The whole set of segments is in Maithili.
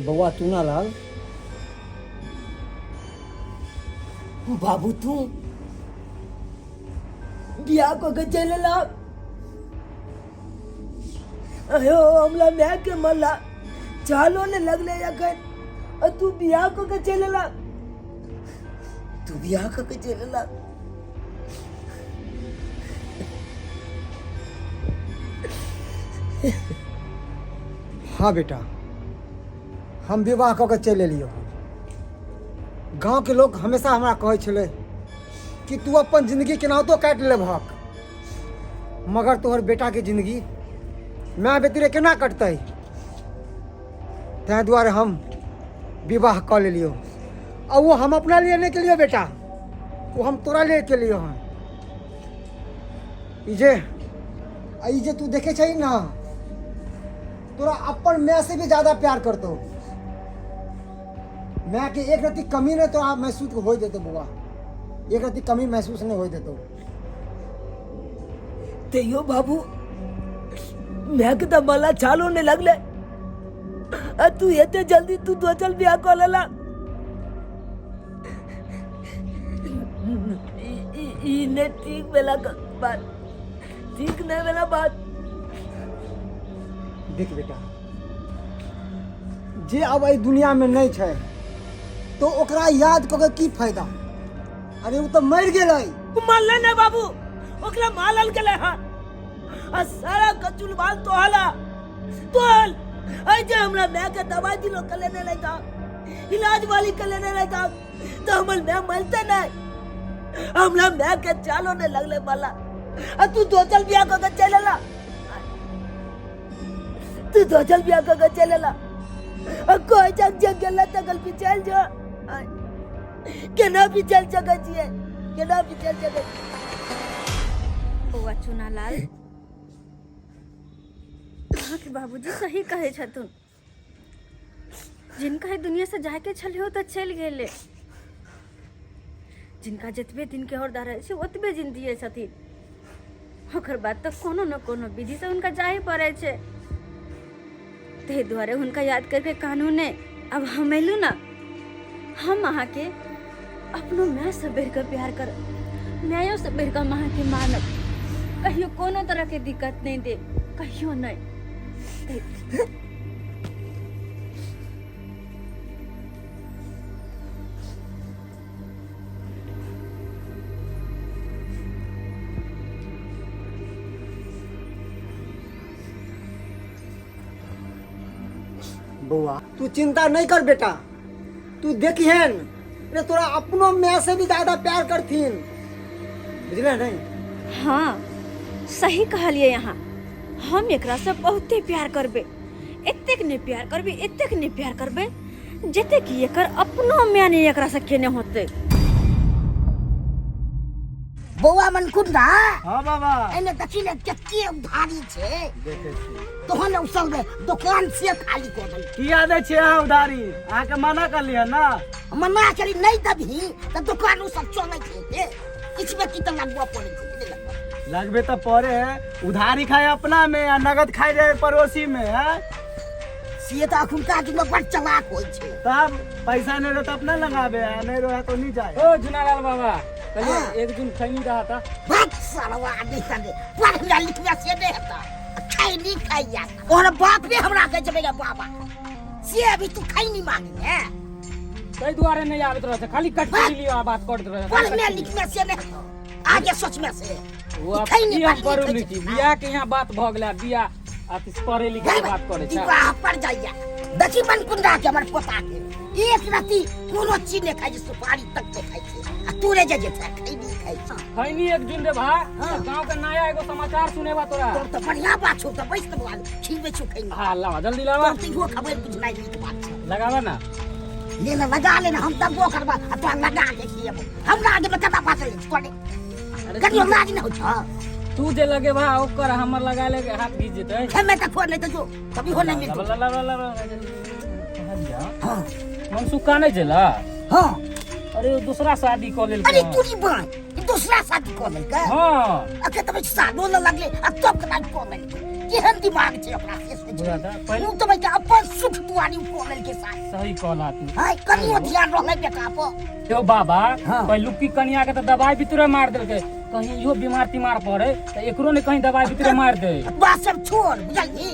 बौआ चूनालाल। बाबू तू बियाह कऽ के चलि एला। अयो हमरा माय के मरला चालो ने लगले अखन, आ तू बियाह कऽ के चलि एला, तू बियाह कऽ के चलि एला। हाँ बेटा, हम विवाह कऽ के चलि एलियौ हन। गाँवके लोक हमेशा हमरा कहै छलै कि तू अपन जिंदगी केनाहितो काटि लेबहक, मगर तोहर बेटाके जिंदगी माय बेटीरे केना कटतै। ताहि दुआरे हम विवाह कऽ लेलियौ, आ ओ हम अपना लिए नहि केलियौ बेटा, ओ हम तोरा लिए केलियौ हन। ई जे आ ई जे तू देखे छही ना, तोरा अपन माय से भी ज्यादा प्यार करतो। माय के एक रत्ती कमी नहीं तो आप महसूस हो देते बउआ, एक रत्ती कमी महसूस नहीं हो देतो। तैयो बाबू माय के तो मला चालो नहीं लगले, आ तू एते जल्दी तू दोचल बियाह कऽ लेला। ई नहीं ठीक भेला बात, ठीक नहीं भेला बात। देख बेटा, जे अब एहि दुनिया में नहीं छै तो ओकरा याद कऽ के की फायदा। अरे ओ तऽ मरि गेलै। ओ मरलै नहि बाबू, ओकरा मारल गेलै हन। आ सारा कचुल बाल तोहला तोहल। ऐ जे हमरा माय के दवाई दिलो के लेने रही था, इलाज वाली के लेने रही था, तो हमर माय मरते नहीं। हमरा माय के चालो नहीं लगले वाला, आ तू दोचल बियाह कऽ के चलि एला, तू दोचल बियाह कऽ के चलि एला। आ कहै छक जे गेला तकल पिछायल जो, केना पिछायल सकै छियै, केना पिछायल सकै छियै। बौआ चुनालाल, अहाँके बाबूजी सही कहै छथुन। जिनका ई दुनिया से जायके छलै ओ तऽ चलि गेलै। जिनका जतबे दिनके हरदा रहै छै ओतबे दिन दियै छथिन, ओकर बाद तऽ कोनो ने कोनो विधिसँ हुनका जाहे पड़ै छै। ताहि दुआरे हुनका याद करके कानू नहि। आब हम एलहुँ ने, हम अहाँके अपनो मायसँ बढ़िकऽ प्यार करब, मायोसँ बढ़िकऽ हम अहाँके मानब, कहियो कोनो तरहके दिक्कत नहि देब, कहियो नहि। बौआ तू चिंता नहीं कर बेटा, तू देखिहन रे तोरा अपनो माय से भी ज्यादा प्यार करथिन, बुझले नहीं? हाँ सही कहलिए यहाँ, हम एकरा से बहुते प्यार करबे, एतेक नहीं प्यार करबे, एतेक नहीं प्यार करबे जते कि एकर अपनो माय नहीं एकरा से केने होते। बौआ मनकुंदा। हाँ बाबा। एने देखी ने कते उधारी छै। देखे छी। तोहन उसल दे दुकान से खाली कर दे। किया दै छियै अहाँ उधारी? अहाँके मना करलियै ना? मना करी नहीं दबही त दुकान उ सब चलै छै ते। किछु में की त लगबऽ पड़ै छै, नहि लगबऽ। लगबे त पड़े है। उधारी खाए अपना में आ नगद खाए रहे पड़ोसी में है। से त अखुनका जुग में बड़ चलाक होइ छै। तब पैसा नहीं रहे तो अपना लगाबे आ नहीं रहे तो नहीं जाए। ओ झुनालाल बाबा। कहलिए एक दिन खैनी रहा था। बात सरवा नहीं संगे पढ़ना लिखना से नहीं हेता, खैनी खाइया और बाप ने हमरा के जबेगा बाबा से अभी तू खैनी मांगी है। ताहि दुआरे नहीं आबैत रहै छै, खाली कट लियो आ बात करैत रहै। पढ़ने लिखने से नहीं हेतौ, आगे सोचने से। वो अब खैनी की हम पढ़ पढ़ू लिखै लिखी छै। बियाह के यहाँ बात भऽ गेलै, बियाह आ पढ़े लिखे के बात करै छै। विवाह पर जाइया देखी मन कुंडा के हमर पोता के एक रति कोनो चीज नहीं खाइ छै, सुपारी तक नहीं खाइ छै, आ तोरे जे जे छै खैनी खाइ छै। खैनी एक दिन रे भाई, गांव के नया एगो समाचार सुनेबा तोरा। तोर तऽ बढ़िया बात छौ, तऽ बैस तऽ बौआ खिलबै छौ खैनी। हाँ लावा जल्दी लावा। तोर तऽ इहो खबर बुझनाइ नीक बात छै। लगावा ना। ले ले लगा ले ना, हम दबो करबा आ तोरा लगा के खिएबो। हमरा आगे में कता बात छै तोरे कनियो लाज नहि होइ छौ। तू जे लगेबा ओकर हमर लगा ले हाथ घीच जेतै। खेमे तऽ खोर नहि तऽ जो कभी हो नहि मिलतौ। लावा लावा लावा। हाँ मनसुख कानै छला। हाँ। अरे ओ दूसरा शादी कऽ लेलकै। अरे तूरी बाय दूसरा शादी कऽ लेलकै। हाँ। अखे तऽ सादो न लगले आ तब केना कऽ लेलकै, केहन दिमाग छै ओकरा से सोच। बुझा था, ओ तऽ भाई अपन सुख दुआरी कऽ लेलकै शादी। सही कहला तू। हाय कनियो ध्यान रहलै बेटा पर। यो बाबा पहिलुकी कनिया के तऽ दवाई बितरे मार देलकै, कहीं इहो बीमार तीमार पड़े तऽ एकरो ने कहीं दवाई बितरे मार दे। बात सब छोड़ बुझलही,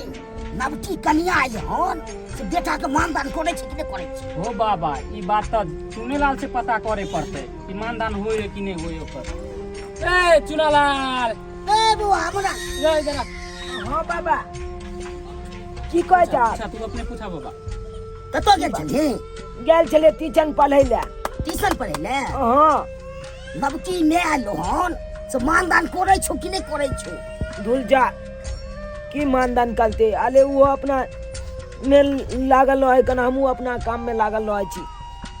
नवकी कनिया आयल हन से बेटा के मानदान करै छै कि नहि करै छै? हो बाबा ई बात तऽ चुनेलाल से पता करे पड़तै कि मानदान होय कि नहि होय ओकर। ए चुनालाल। ए बौआ हमरा ले जरा। हाँ बाबा की कहै छ? अच्छा तू अपने पूछा बाबा। कतऽ गेल छलही? गेल छलियै ट्यूशन पढ़ै लए। ट्यूशन पढ़ै लए? हाँ। नवकी मे आयल हन से मानदान करै छौ कि नहि करै छौ? धुल जा की मानदान करते, अरे वो अपना में लागल रहै कन, हमहूँ अपना काम में लागल रहै छी,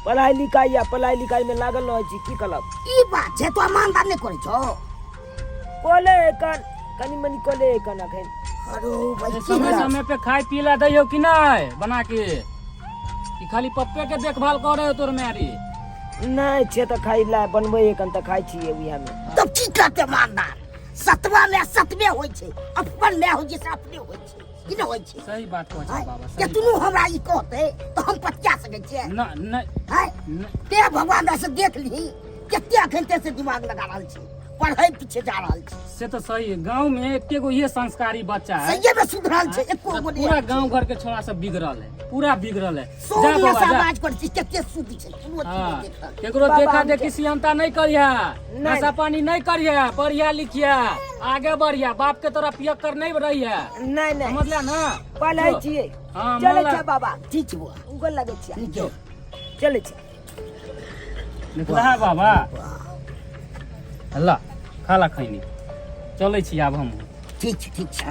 पढ़ाई लिखाई या पढ़ाई लिखाई में लागल रहै छी, की करब। ई बात छै तो मानदान नहि करै छौ? कोले कन कनी मनी कोले कन अखन। अरे भाई की समय समय पे खाय पी ला दैयो कि नहि बना के, कि खाली पप्पे के देखभाल करे हो तोर मैरी? नहि छै तऽ खाइ ला बनबै कन तऽ खाइ छियै उएह में। तब की करते मानदान? सतवा में सतवे होइ छै, अपन में होइ छै से अपने होइ छै, की नहि होइ छै? सही बात कहै छै बाबा। के दुनू हमरा ई कहते तऽ हम पतिया सकै छियै? न नहि। हाय ते भगवान से देख ली कते अखन ते से दिमाग लगा रहल छै, पढ़ै पीछे जा रहल छै। से तऽ सही है, गांव में एके गो ये संस्कारी बच्चा है। सही में सुधरल छै, एको गो नहीं। पूरा गांव घर के छोड़ा सब बिगड़ल है, पूरा बिगड़ल है। सौ जा बाबा, जा। समाज पर छी कते शुद्ध छै, कोनो चीज हाँ, नहीं देख रहल। केकरो बाबा, देखा हम देखी सियंता नहीं करिया, नहीं। नशा पानी नहीं करिया, पढ़िया लिखिया आगे बढ़िया, बाप के तोरा पियक्कर नहीं रहिया। नहीं नहीं समझला ना? पढ़ै जो। छियै। हाँ, चलै माला। छै बाबा। ठीक छै बौआ। गोर लगै छियै। नीक छौ। चलै छै। निकला है बाबा। हल्ला खाला खैनी चलै छी आब हम। ठीक छै ठीक छै।